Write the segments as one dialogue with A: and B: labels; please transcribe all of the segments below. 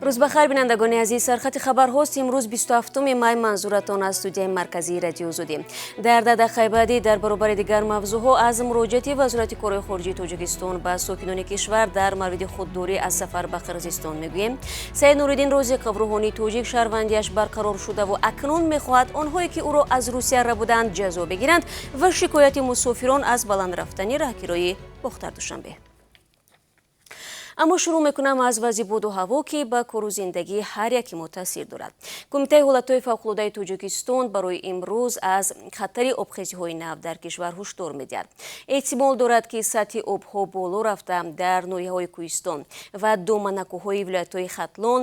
A: Рӯз бахайр, бинандагони азиз. Сархати хабарҳост. Имрӯз 27 май, манзуратон аз студияи марказии Радиои Озодӣ. Дар 10 дақиқаи баъдӣ дар баробари дигар мавзӯъҳо аз муроҷиати Вазорати корҳои хориҷии Тоҷикистон ба сокинони кишвар дар мавриди худдорӣ аз сафар ба Қирғизистон мегӯем. Саид Нуриддин Розиқов, рӯҳонии тоҷик, шаҳрвандиаш барқарор шудаву акнун мехоҳад онҳое, ки ӯро аз Русия рабуданд, ҷазо бигиранд, ва шикояти мусофирон аз баланд рафтани раҳкирои Бохтар Душанбе. Аммо шурӯъ мекунам аз вазъи боду ҳаво, ки ба кору зиндагии ҳар яки мо таъсир дорад. Кумитаи ҳолатҳои фавқулодаи Тоҷикистон барои имрӯз аз хатари обхезиҳои нав дар кишвар ҳушдор медиҳад. Эҳтимол дорад, ки сатҳи обҳо боло рафта, дар ноҳияҳои кӯҳистон ва доманакӯҳҳои вилоятҳои Хатлон,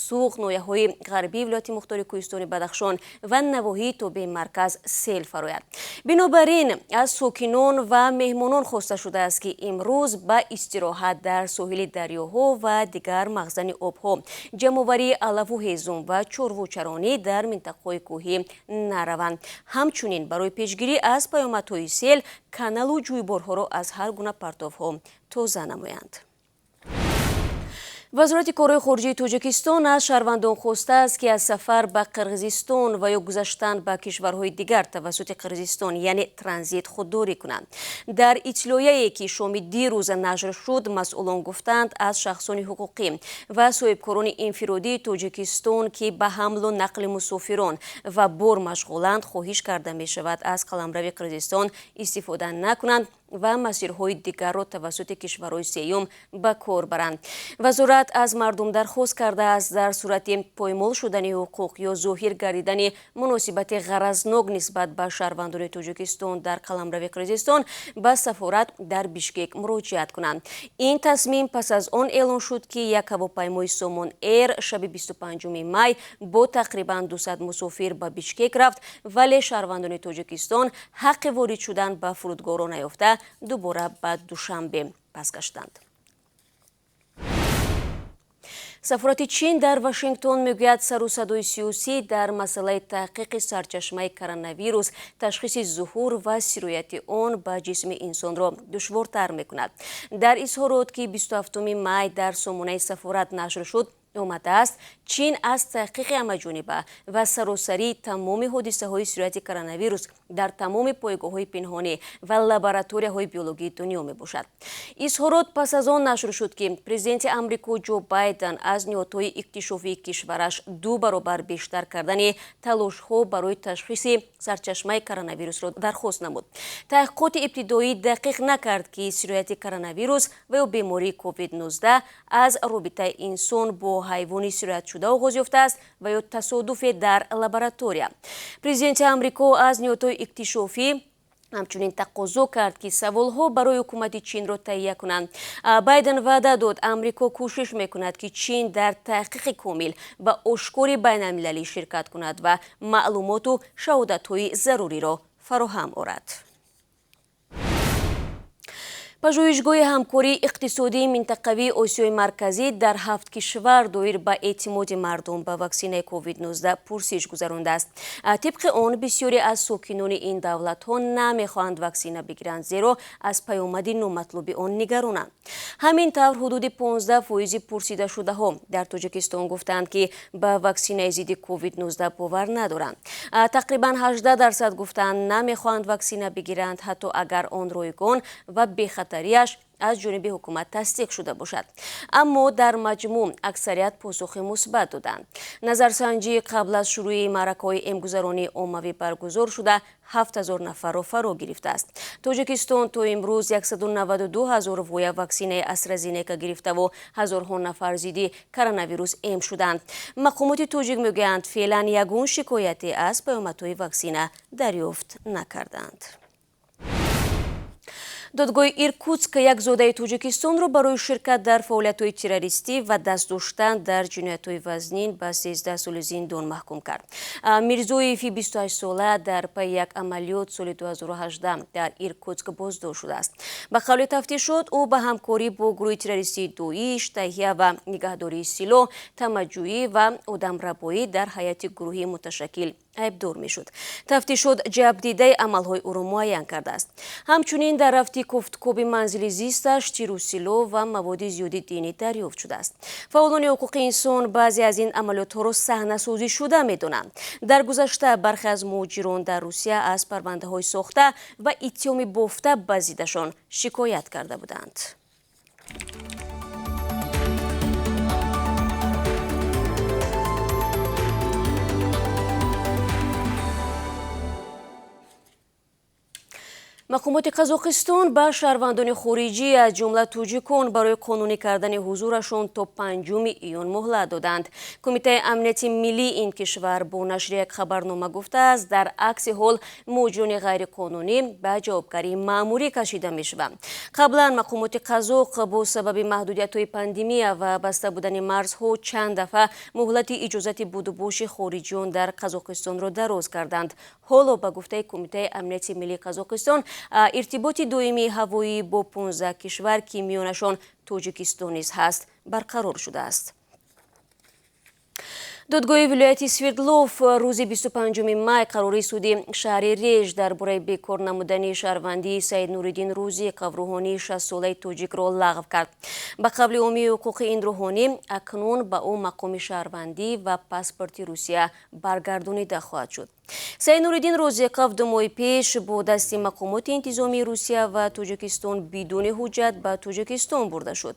A: Суғд, ноҳияҳои ғарбии Вилояти Мухтори Кӯҳистони Бадахшон ва навоҳии тобеи марказ сел фарояд. Бинобар ин аз сокинон ва меҳмонон хоста шудааст, ки имрӯз ба истироҳат дар соҳили дарёҳо ва дигар мағзани обҳо, ҷамъоварии алафу ҳезум ва чорвучаронӣ дар минтақаҳои кӯҳӣ нараванд. Ҳамчунин барои пешгирӣ аз паёмадҳои сел каналу ҷӯйборҳоро аз ҳар гуна партовҳо тоза намоянд. Вазорати корҳои хориҷии Тоҷикистон аз шаҳрвандон хостааст, ки аз сафар ба Қирғизистон ва ё гузаштан ба кишварҳои дигар тавассути Қирғизистон, яъне транзит, худдорӣ кунанд. Дар иттилояе, ки шоми дирӯза нашр шуд, масъулон гуфтанд, аз шахсони ҳуқуқӣ ва соҳибкорони инфиродии Тоҷикистон, ки ба ҳамлу нақли мусофирон ва бор машғуланд, хоҳиш карда мешавад, аз қаламрави Қирғизистон истифода накунанд ва масирҳои дигарро тавассути кишварҳои сеюм ба кор баранд. Вазорат аз мардум дархост кардааст, дар сурати поймол шудани ҳуқуқ ё зоҳир гардидани муносибати ғаразнок нисбат ба шаҳрвандони Тоҷикистон дар қаламрави Қирғизистон ба сафорат дар Бишкек муроҷиат кунанд. Ин тасмим пас аз он эълон шуд, ки як ҳавопаймои Сомон Эйр шаби 25 май бо тақрибан 200 мусофир ба Бишкек рафт, вале шаҳрвандони Тоҷикистон ҳаққи ворид шудан ба фурудгоҳро наёфта, дубора ба Душанбе пас гаштанд. Сафорати Чин дар Вашингтон мегӯяд, сару садои сиёсӣ дар масъалаи таҳқиқи сарчашмаи коронавирус ташхиси зуҳур ва сирояти он ба ҷисми инсонро душвортар мекунад. Дар изҳорот, ки 27 май дар сомонаи сафорат нашр шуд, омадааст, Чин аз таҳқиқи ҳамаҷониба ва саросарии тамоми ҳодисаҳои сирояти коронавирус дар тамоми пойгоҳҳои пинҳонӣ ва лабораторияҳои биологии дунё мебошад. Изҳорот пас аз он нашр шуд, ки президенти Амрико Ҷо Байден аз ниҳодҳои иктишофии кишвараш ду баробар бештар кардани талошҳо барои ташхиси сарчашмаи коронавирусро дархост намуд. Таҳқиқоти ибтидоӣ дақиқ накард, ки сирояти коронавирус ва ё бемории COVID-19 аз робитаи инсон бо ҳайвони сироятшуда оғоз ёфтааст ва ё тасодуфе дар лаборатория. Президенти Амрико аз ниҳодҳои иктишофӣ ҳамчунин тақозо кард, ки саволҳо барои ҳукумати Чинро таҳия кунанд. Байден ваъда дод, Амрико кӯшиш мекунад, ки Чин дар таҳқиқи комил ва ошкори байналмилалӣ ширкат кунад ва маълумоту шаҳодатҳои заруриро фароҳам орад. Пажӯҳишгоҳи ҳамкории иқтисодии минтақавии Осиёи Марказӣ дар ҳафт кишвар доир ба эътимоди мардум ба ваксинаи COVID-19 пурсиш гузарондааст. Тибқи он, бисёре аз сокинони ин давлатҳо намехоҳанд ваксина бигиранд, зеро аз паёмади номатлуби он нигаронанд. Ҳамин тавр, ҳудуди 15 фоизи пурсидашудаҳо дар Тоҷикистон гуфтаанд, ки ба ваксинаи зидди COVID-19 бовар надоранд. Тақрибан 18% гуфтаанд, намехоҳанд ваксина бигиранд, ҳатто агар он ройгон ва бехатариаш аз ҷониби ҳукумат тасдиқ шуда бошад. Аммо дар маҷмӯъ аксарият посухи мусбат доданд. Назарсанҷӣ қабл аз шурӯи маъракаҳои эмгузаронии оммавӣ баргузор шуда, 7000 нафарро фаро гирифтааст. Тоҷикистон то имрӯз 192 ҳазор воя ваксинаи АстраЗенека гирифтаву ҳазорҳо нафар зидди коронавирус эм шуданд. Мақомоти тоҷик мегӯянд, феълан ягон шикояте аз паёмадҳои ваксина дарёфт накарданд. Додгоҳи Иркутск як зодаи Тоҷикистонро барои ширкат дар фаъолиятҳои террористӣ ва даст доштан дар ҷиноятҳои вазнин ба 13 соли зиндон маҳкум кард. Мирзоеви 28сола дар пайи як амалиёт соли 2018 дар Иркутск боздошт шудааст. Ба қавли тафтишот, ӯ ба ҳамкорӣ бо гурӯҳи террористии Доиш, таҳия ва нигаҳдории силоҳ, тамаъҷӯӣ ва одамрабоӣ дар ҳайати гурӯҳи муташаккил Айбдор мешуд. Тафтишот ҷабдидаи амалҳои ӯро муайян кардааст. Ҳамчунин дар рафти кофткоби манзили зисташ тиру силоҳ ва маводи зиёди динӣ дарёфт шудааст. Фаъолони ҳуқуқи инсон баъзе аз ин амалиётҳоро саҳнасозӣ шуда медонанд. Дар гузашта бархе аз муҳоҷирон дар Русия аз парвандаҳои сохта ва иттиҳоми бофта ба зиддашон шикоят карда буданд. Мақомоти Қазоқистон ба шаҳрвандони хориҷӣ, аз ҷумла тоҷикон, барои қонунӣ кардани ҳузурашон то 5 июн муҳлат доданд. Кумитаи амнияти миллии ин кишвар бо нашри як хабарнома гуфтааст, дар акси ҳол муҳоҷирони ғайриқонунӣ ба ҷавобгарии маъмурӣ кашида мешаванд. Қаблан мақомоти қазоқ бо сабаби маҳдудиятҳои пандемия ва баста будани марзҳо чанд дафъа муҳлати иҷозати будубоши хориҷиён дар Қазоқистонро дароз карданд. Ҳоло ба гуфтаи Кумитаи амнияти миллии Қазоқистон, иртиботи доимии ҳавоӣ бо 15 кишвар, ки миёнашон Тоҷикистон низ ҳаст, барқарор шудааст. Додгоҳи вилояти Свердлов рӯзи 25 май қарори суди шаҳри Реж дар бораи бекор намудани шаҳрвандии Саид Нуриддин Рӯзиқов, рӯҳонии 60-солаи тоҷикро лағв кард. Ба қавли омии ҳуқуқи ин рӯҳонӣ, акнун ба ӯ мақоми шаҳрвандӣ ва паспорти Русия баргардонида хоҳад шуд. Саид Нуриддин Рӯзиқов 2 моҳи пеш бо дасти мақомоти интизомии Русия ва Тоҷикистон бидуни ҳуҷҷат ба Тоҷикистон бурда шуд.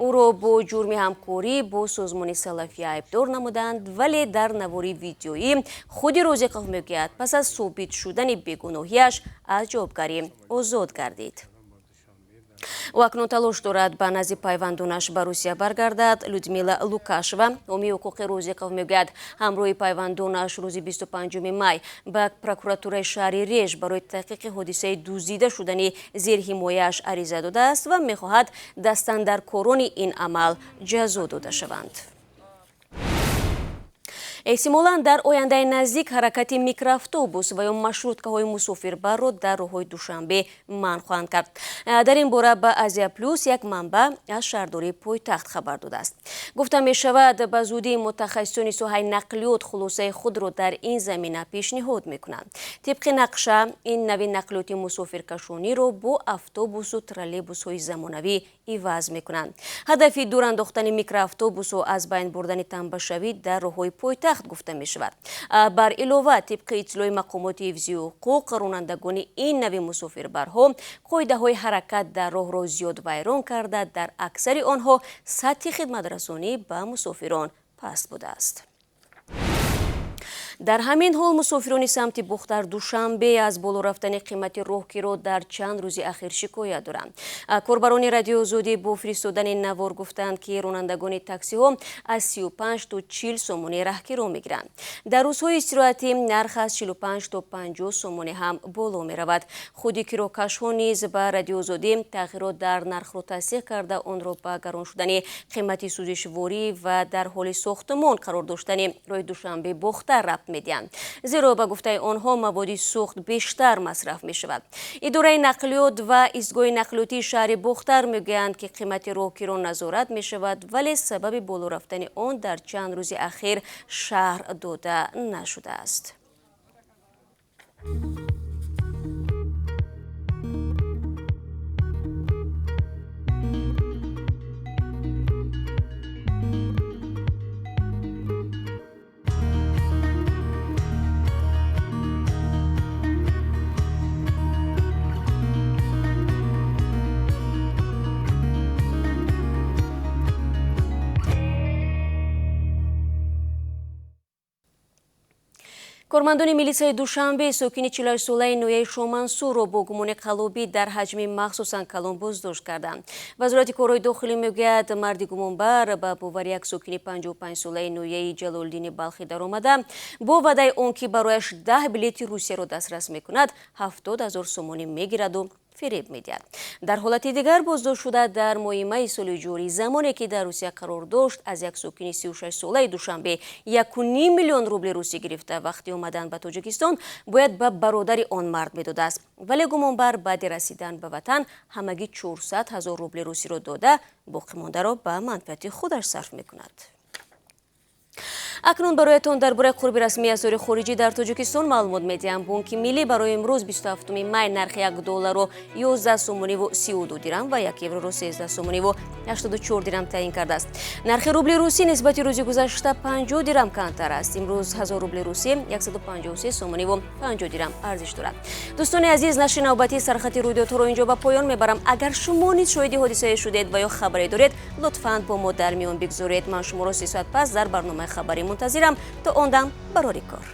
A: Ӯро бо ҷурми ҳамкорӣ бо созмони салафия айбдор намуданд, вале дар навори видеоӣ худи Рӯзиқов мегӯяд, пас аз собит шудани бегуноҳиаш аз ҷавобгарӣ озод гардид. Ӯ акнун талош дорад ба назди пайвандонаш ба Русия баргардад. Людмила Лукашева, ҳомии ҳуқуқи Рӯзиқов, мегӯяд, ҳамроҳи пайвандонаш рӯзи 25 май ба прокуратураи шаҳри Реж барои таҳқиқи ҳодисаи дуздида шудани зерҳимояаш ариза додааст ва мехоҳад дастандаркорони ин амал ҷазо дода шаванд. Эҳтимолан дар ояндаи наздик ҳаракати микроавтобус ва ё маршруткаҳои мусофирбарро дар роҳҳои Душанбе манъ хоҳанд кард. Дар ин бора ба Азия Плюс як манбаъ аз шаҳрдории пойтахт хабар додааст. Гуфта мешавад, ба зудӣ мутахассисони соҳаи нақлиёт хулосаи худро дар ин замина пешниҳод мекунанд. Тибқи нақша, ин нави нақлиёти мусофиркашониро бо автобусу троллейбусҳои замонавӣ иваз мекунанд. Ҳадафи дур андохтани микроавтобусу аз байн бурдани тамбашавӣ дар роҳҳои пойтахт гуфта мешавад. Бар илова, тибқи иттилои мақомоти ҳифзи ҳуқуқ, ронандагони ин нави мусофирбарҳо қоидаҳои ҳаракат дар роҳро зиёд вайрон карда, дар аксари онҳо сатҳи хидматрасонӣ ба мусофирон паст будааст. Дар ҳамин ҳол мусофирони самти Бохтар Душанбе аз боло рафтани қимати роҳкиро дар чанд рӯзи ахир шикоят доранд. Корбарони Радиои Озодӣ бо фиристодани навор гуфтанд, ки ронандагони таксиҳо аз 35 то 40 сомонӣ раҳкиро мегиранд. Дар рӯзҳои истироҳатӣ нарх аз 45 то 50 сомонӣ ҳам боло меравад. Худи кирокашҳо низ ба Радиои Озодӣ тағйирот дар нархро тасдиқ карда, онро ба гарон шудани қимати сӯзишворӣ ва дар ҳоли сохтмон қарор доштани роҳи Душанбе Бохтар рабт медиҳанд. Зеро ба гуфтаи онҳо маводи сӯхт бештар масраф мешавад. Идораи нақлиёт ва истгоҳи нақлиётии шаҳри Бохтар мегӯянд, ки қимати роҳкиро назорат мешавад, вале сабаби боло рафтани он дар чанд рӯзи ахир шарҳ дода нашудааст. Кормандони милисияи Душанбе сокини 46-солаи ноҳияи Шомансурро бо гумони қаллобӣ дар ҳаҷми махсусан калон боздошт карданд. Вазорати корҳои дохилӣ мегӯяд, марди гумонбар ба бовари як сокини 55-солаи ноҳияи Ҷалолиддини Балхӣ даромада, бо ваъдаи он ки барояш 10 билети Русияро дастрас мекунад, 70 000 сомонӣ мегираду фиреб медиҳад. Дар ҳолати дигар боздоштшуда дар моҳи майи соли ҷорӣ, замоне ки дар Русия қарор дошт, аз як сокини 36-солаи Душанбе 1,5 миллион рубли русӣ гирифта, вақти омадан ба Тоҷикистон бояд ба бародари он мард медодааст. Вале гумонбар баъди расидан ба ватан ҳамагӣ 400 000 рубли русиро дода, боқимондаро ба манфиати худаш сарф мекунад. Акнун бароятон дар бораи қурби расмии асъори хориҷӣ дар Тоҷикистон маълумот медиҳам. Бонки Миллӣ барои имрӯз, 27 май, нархи 1 долларро 11 сомониву 32 дирам ва 1 евроро 13 сомониву 84 дирам таъин кардааст. Нархи рубли русӣ нисбати рӯзи гузашта 50 дирам камтар аст. Имрӯз 1000 рубли русӣ 153 сомониву 50 дирам арзиш дорад. Дӯстони азиз, нашри навбатии Сархати рӯйдодҳоро инҷо ба поён мебарам. Агар шумо низ шоҳиди ҳодисае шудед ва ё хабаре доред, лутфан бо мо дар миён бигзоред. Ман шуморо 3 соат пас дар барномаи хабарӣ мунтазирам. То он дам барори кор.